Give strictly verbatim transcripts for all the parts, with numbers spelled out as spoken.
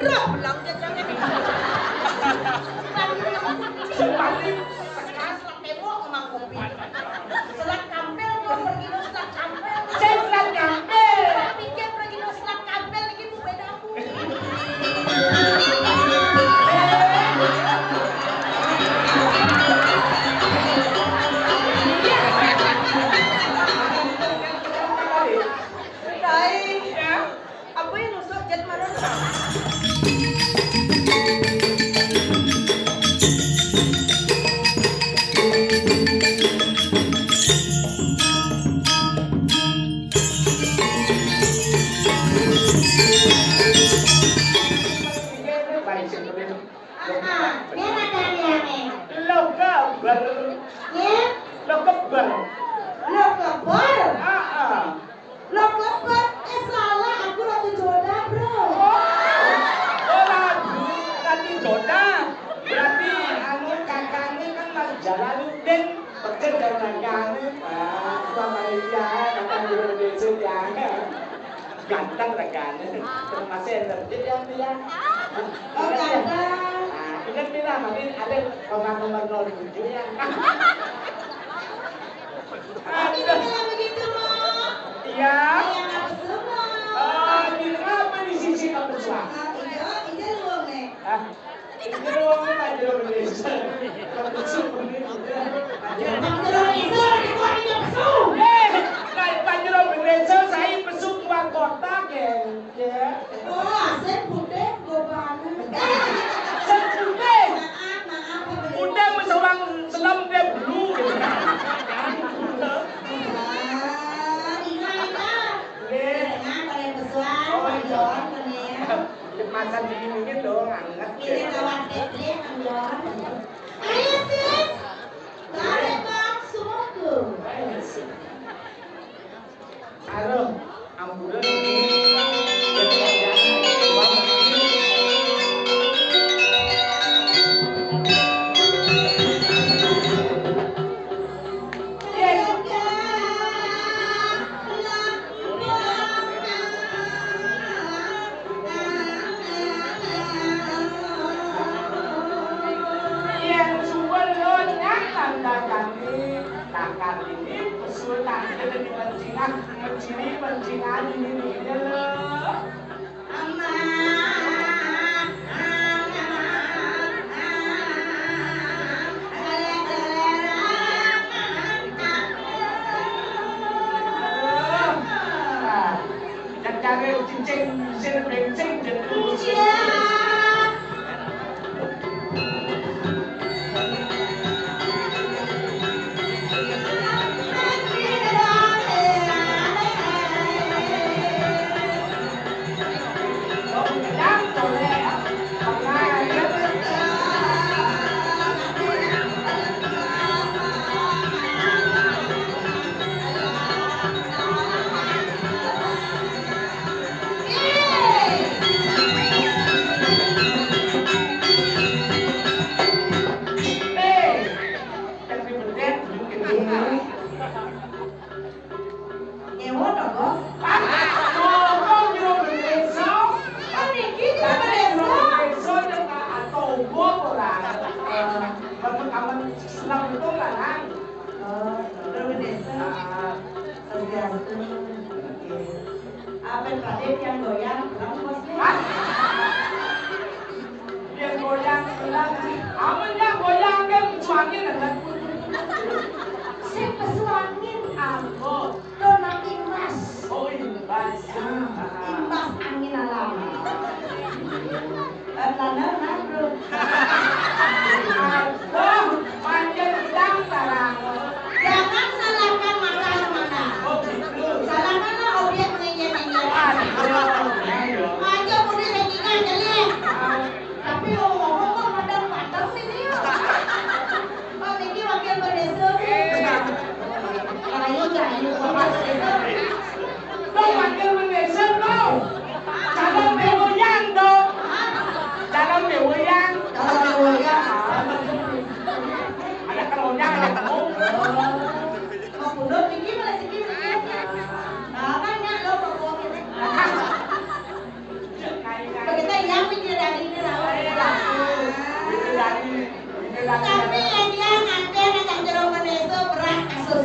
Roh, belang dia jangan. Sing paling tegas lah tembok emang kopi. Selat kampel kok pergi lo selat kampel. Sing selat kampel. Pikir pergi lo selat kampel iki bu beda aku. Baik. Apa yang nusuk jet marun? Ah, ah, ini ada yang nih. Lo kebar. Ya? Lo kebar. Lo kebar? Ah, ah. Lo kebar? Eh, salah, aku Ratu Joda, bro. Oh, oh, Ratu, Ratu Joda. Berarti anu kakaknya kan Mas Jalaluddin, pekerja kakaknya. Ah, sama dia, kakak guru besok ya. Ganteng regane. Terus masih energi ya, Pi, ya. Oh, ganteng. Nah, ingat, Pi, lah, mungkin ada nomor nomor nol tujuh ya. Tapi kalau begitu, Mo. Iya. Saya nggak pesu, Mo. Oh, di apa di sisi nggak pesu? Ah, iya, iya, lu, Nek. Hah? Jero wong Pak Jero Bendesa. Pak Jero Bendesa. Pak Jero Bendesa, di kuat ini pesu. Eh, Pak, Pak Jero Bendesa, saya pesu keluar kota, geng. Ya. Oh, asik putih, gue banget. Sing putih. Maaf, maaf, Pak Jero. Putih mesti orang selam dia blue gitu. Ah, ini, ini. Nggih. Nah, kalian pesuan, oh, iya. Pak Jon, ini ya. Masak dingin-dingin loh, anget. Ini kawan P P, Pak Jon. Ayo, sis. Tarik, Bang, sungguh. Aduh, amburan. Yen suwun lo nyang tandakane, takar ini pesul tandene dipencingah, menciri pencingah ini, ini lo. Cacare cincin sing bencing jeneng. Nyewa to, Kok? Apa jero bendesa? Kan iki jero bendesa. Jero bendesa nek tak atowo ora. Amen, amen seneng itu lanang. Oh, jero bendesa. Ah. Swastiastu. Oke. Apa tadi yang goyang, kurang bosnya? Hah? Yang goyang, kurang. Amen yang goyang kan suangin kan. Sing pesuangin. Anggo. Dona Imas. Oh, Imas. Ah, Imas angin alam. Eh, tanah, nah, bro. Aduh, panjang udang tarang. Jangan salahkan mata mana. Oh, gitu. Salahkanlah objek mengenyek-enyek. Aduh, iya. Aja punya saya tinggal jelek. Ah. Tapi ngomong-ngomong kok padang-padang sini. Oh, niki wakil bendesa. Rayu, rayu, wakil bendesa. Lo wakil bendesa, lo. Calon dewoyan, dong. Calon dewo Tapi yang dia nganten yang jero meneso berat kasus.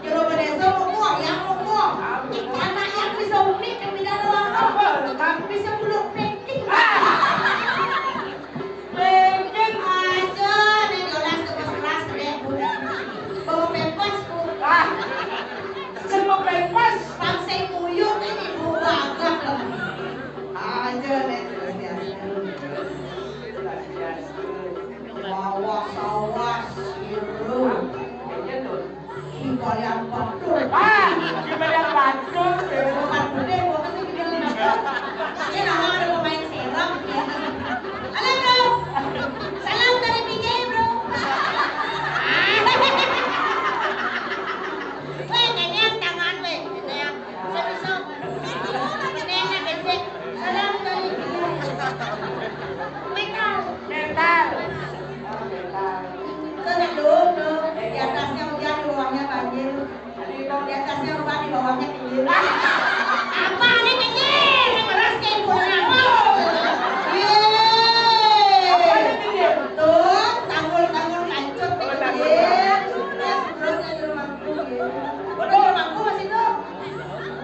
Jero meneso mukul, yang mukul. Anak yang bisa unik yang tidak ada apa. Bisa buluk packing. Packing. Aja, nih, Jonas ke pos kelas, ke dek. Bawa pempes, Bu. Ah, semua pempes. Pangsai kuyuk ini, Bu, bagak. Aja, nih, luar biasa. Awas, awas, siru. Kibalian batur. Ah, kibalian batur. Bukan gede, gua kasih kibalian batur. Ini nama ada pemain serem, ya. Halo, Bro. Salam dari P J, Bro. Weh, kenyang tangan, weh. Kenyang. Bisa-bisa. Kenyang, kenyang. Salam dari P J. Metal. Metal. Itu nak dulu, di atasnya hujan, di bawahnya banjir. Di atasnya hujan, di bawahnya kenyir. Apa ada kenyir? Yang ngeras kayak ibu aku. Yeay. Tuh, tanggul-tanggul kancut kenyir. Terus, terus, terus, terus. Betul, mangku masih tuh.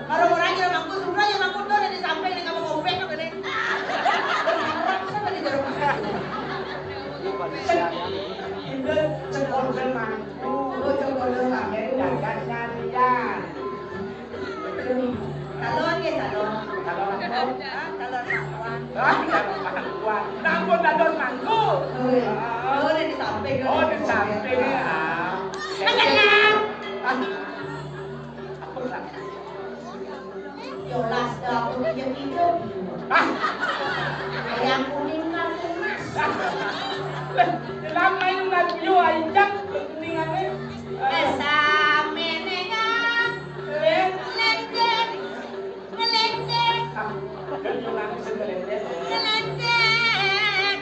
Baru orang yang mangku, sudah yang mangku tuh ada di samping, di kamar ngopek tuh gini. Siapa di dalam? Kita cek organ mangku. Oh, cek organ mangku, dagang nyarian. Calon ya, calon. Calon apa? Ah, calon mangkuan. Ah, calon mangkuan. Nampun calon mangku. Oh, iya. Oh, di samping. Oh, di samping, ya. Makan, Nak. Ah. Yolas dapur ijo-ijo. Ah. Ayam kuning kartu emas. Lah, main lagu yo injak kuningane. Eh, samenengan. Eh. Lendek. Ngelendek. Ah, kan yo nangis ngelendek. Ngelendek.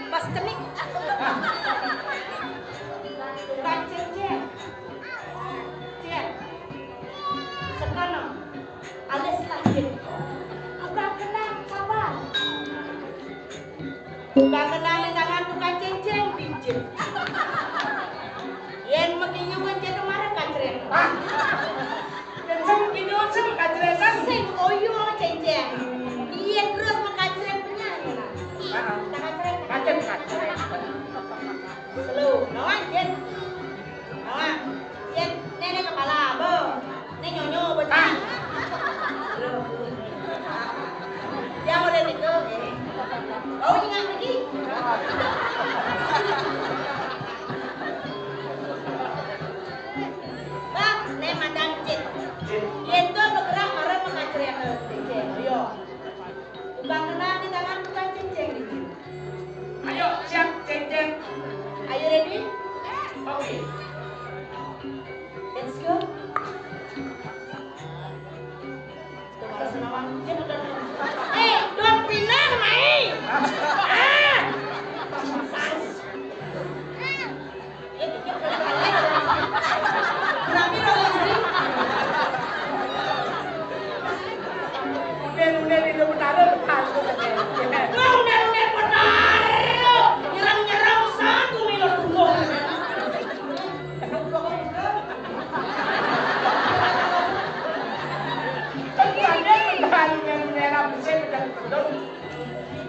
Pas cenik. Tukang cincin. Cek. Sekono. Alis lagi. Tukang kenang kapan? Tukang kenang di tangan tukang cincin, cincin. Yen mekinyu kan jadi marah kacret. Ah. Yen sem kinyu sem kacretan. Sing oyo cincin. Yen terus mengkacret penyanyi. Ah. Kacret. Kacret, kacret. Slow. Nawan, Jen. Nawan. Jen, nenek kepala, bo. Nek nyonyo, bo. Ah. Dia mau dari itu. Kau ingat lagi? Bang, nek madang Jen. Jen tuh bergerak orang mengacret. Jen, yo. Tukang kenang di tangan tukang cincin. Ayo, siap, ceng, ceng. Are you ready? Oke. Let's go. Tuh, harus nawang. Dia udah. Eh, don pindah, Mai.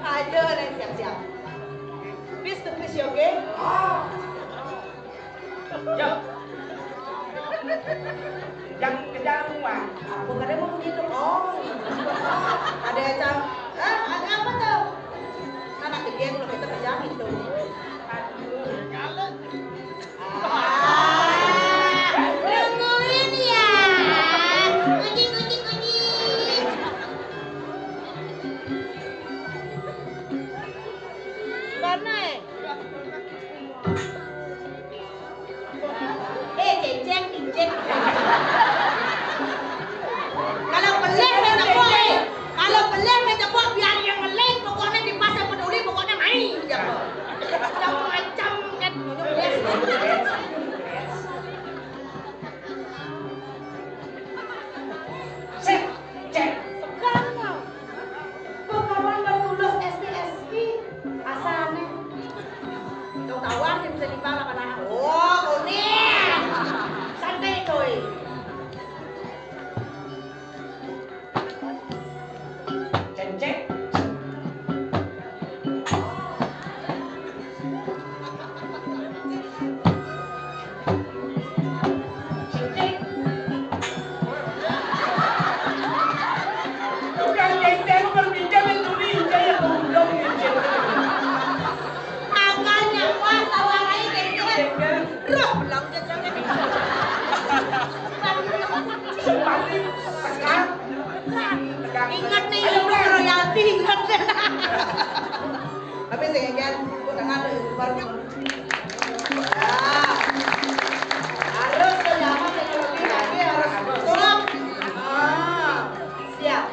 Ayo, Neng, siap-siap. Piece to piece, ya, oke? Yo. Yang kejamuan. Aku kada mau begitu, oh. Ada yang cang, ah, ada apa tuh? Anak kecil kalau kita pejamin tuh. Aduh. Ah, nungguin ya. Kucing, kucing, kucing. Mana, eh? Eh, ceceng, ceceng. Kalau pelit, main tepuk, eh. Kalau pelit, main tepuk, biar yang ngeling, pokoknya di pasar peduli, pokoknya main. Jangan macam kan. Sip, cek. Sekarang, bakawan baru lulus S D S P, asane. Tau-tauan dia bisa di pala pada. Oh, kuning. Santai, coy. Cek, cek. Cek, cek. Tukang cek, cek, berpinjam yang tuli, saya goblok, ya, cek. Makanya, wah, tawarai kayak gitu, kan? Terus pulang ke sana. Ingat nih, royalti, ingat. Tapi sing kan, kok dengar dari luar. Ya. Harus ke zaman teknologi lagi, harus turun. Ah, siap.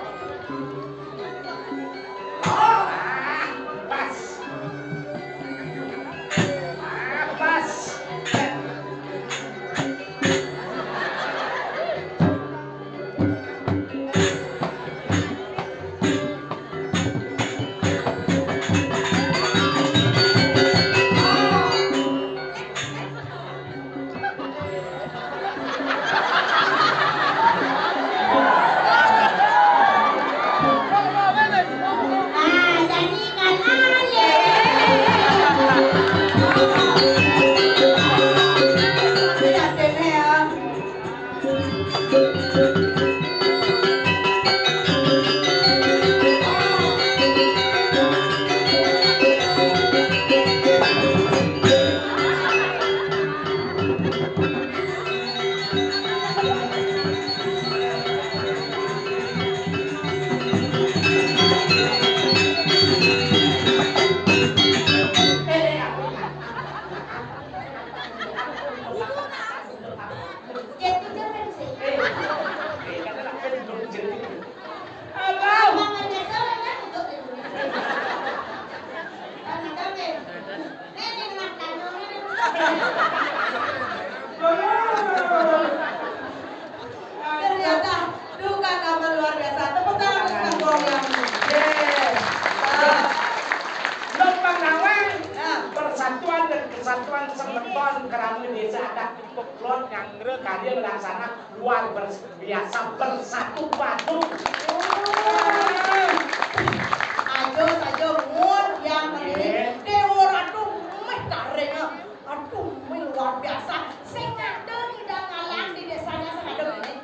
Ternyata duka nama luar biasa. Tepuk tangan untuk Kang Gong yang yes. Lod Pangawan, nah, persatuan dan kesatuan semeton kerana desa adat Peklon yang karya melaksana luar biasa bersatu padu. Ajo sajo mun yang ini. Iya. Dewa Ratu meh taringnya. Aduh, meh luar biasa. Sing ada ngidang ngalang di desanya sing ada ini.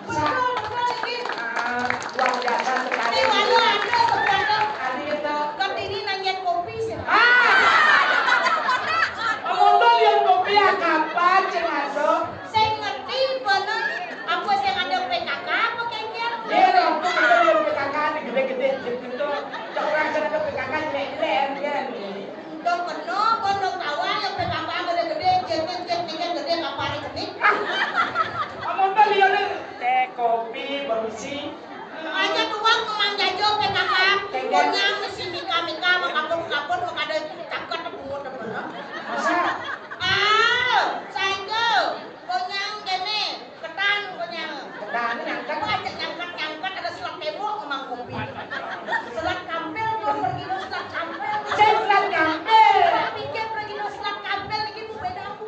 Betul, betul, ini. Ah, luar biasa sekali. Ini walau ada sebenarnya. Ada itu. Ketini nanya kopi sih. Ah! Amun lian kopi ya kapan, Cing Aso? Sing ngerti bener, apa sing ada P K K apa kengkir? Iya, apa kita lian P K K ini gede-gede gitu. Cak orang sing ada P K K jelek-jelek, kan? Untung kena, kena kawan yang P K K gede-gede, jet, jet, jet, jet, gede, kapal cenit. Amun lian teh kopi, berisi. Aja tuang memang jajo P K K. Konyang si Mika-Mika, makabut-kabut, makada cangkat, bungut, apa, no? Masa? Ah, saja. Konyang kene, ketan konyang. Ketan nyangkat. Apa aja nyangkat-nyangkat, ada selat tembok, memang kopi. Selat kampil, tuh, pergi lo selat kampil. Saya selat kampil. Pikir pergi lo selat kampil, ini beda aku.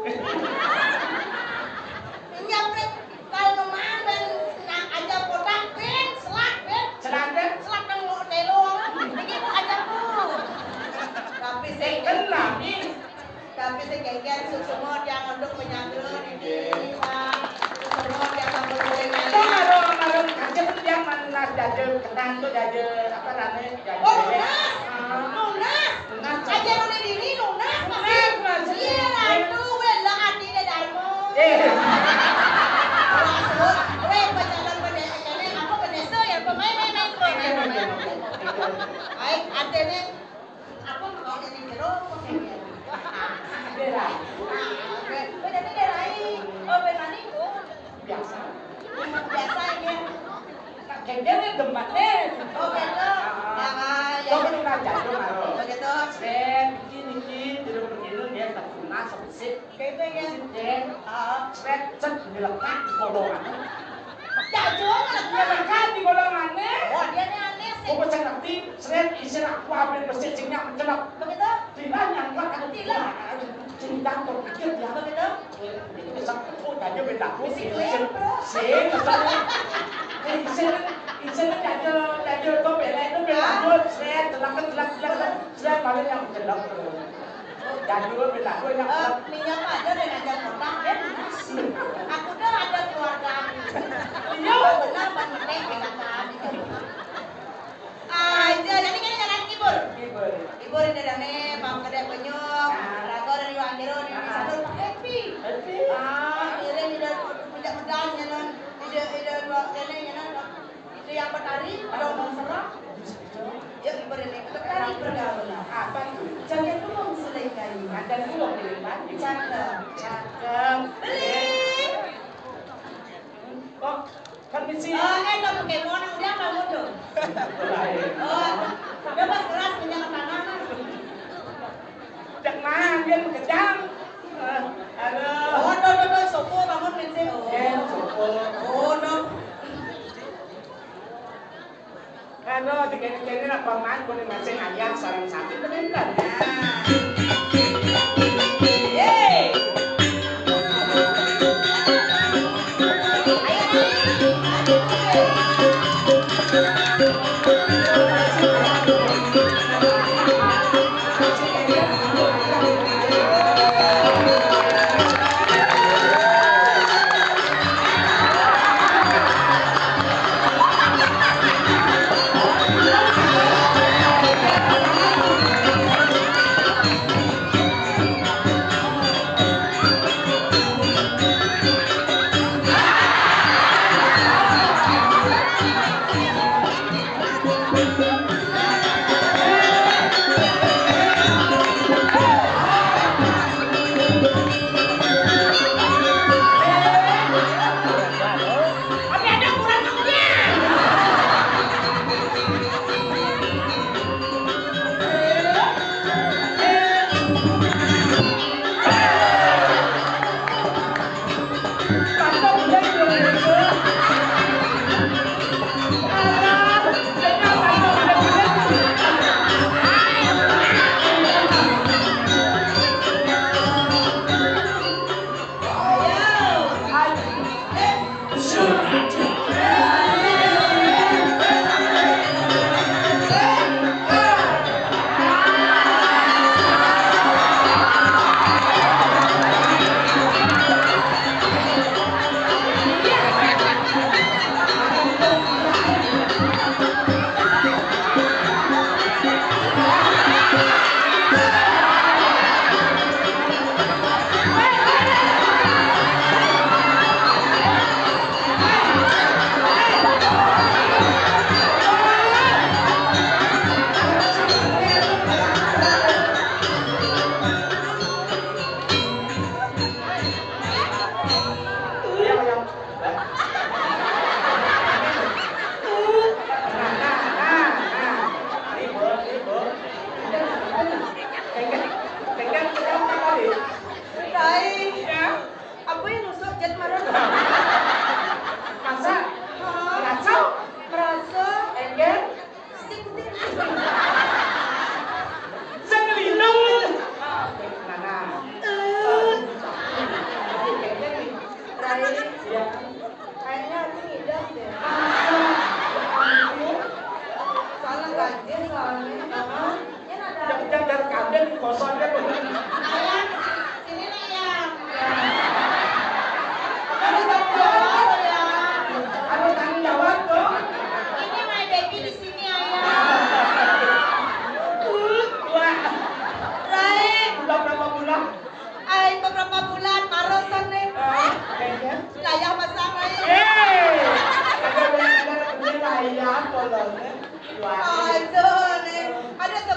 Nyampe Kalau memang ben nak aja kotak ben, selat ben. Selat ben? Selat nang mau telo. Ketan tuh jaja apa rame? Jaja. Oh, lunas. Ah. Lunas. Lunas. Aja nuné diri lunas. Lunas, lunas. Iya, Ratu, wé lah atiné Darmo. Eh. Maksud, wé pacaran pada acaranya apa pada so ya pemain main main main main main. Baik, artinya aku mau jadi jeruk, oke. Daerah. Oke, udah daerah. Oh, berani, Bu. Biasa. Biasa ya. Kagak ada dematnya. Oh, gitu. Ah, ya. Coba lu ngajar dong, Aro. Begitu. Sret, iki niki, jeruk begini, dia tak pernah sepesik. Gitu ya. Sret, ah, sret, cet, dilekat di bolongan. Ya, cuma dilekat di bolongannya. Oh, dia ini aneh sih. Gua pesen ngerti, sret, isi aku ambil pesik sini aku celok. Begitu. Tidak nyangka kan. Tidak. Sing jatuh pikir dia. Begitu. Itu kesempet, oh, tadi beda. Sing, sing, sing, sing, sing, tadi, tadi, kok bela itu beda. Sret, celaka, celaka, celaka. Sret, balik yang celaka. Jadul, beda, yang Eh, minyak aja deh ngajak utang, ya, lunas. Aku tuh ada keluarga. Iya. Benar, Bang Nek, katakan. Aja, jadi kan jalan hibur. Hibur. Hibur ini rame, Bang Kedai Penyok, Nah. Rago dari Wangkiro, di Ah. Sanur, happy. Happy. Ah, ini tidak mudah-mudahan, ya, non. Tidak, tidak, dua, ini, ya, non. Itu yang bertari, ada orang serang. Yuk, hibur ini. Bertari pergaulan. Apa itu? Jaket tulung selai kayu. Ada tulung di depan. Cakep, cakep. Beli. Oh, permisi. Oh, eh, tak pakai mau nang dia apa mau tuh? Lain. Oh, udah pas keras punya ke tanah, nah. Cak mangan dia kejang. Eh, aduh. Oh, no, no, no, sopo bangun, Mense. Oh. Iya, sopo. Oh, no. Anu, dikene-kene nak paman, kuning mancing ayam, sarang sapi, penenten. Yeay. Ayo, ayo. Ìyá kọlọ̀ ní. Àìsàn ni. Adéṣe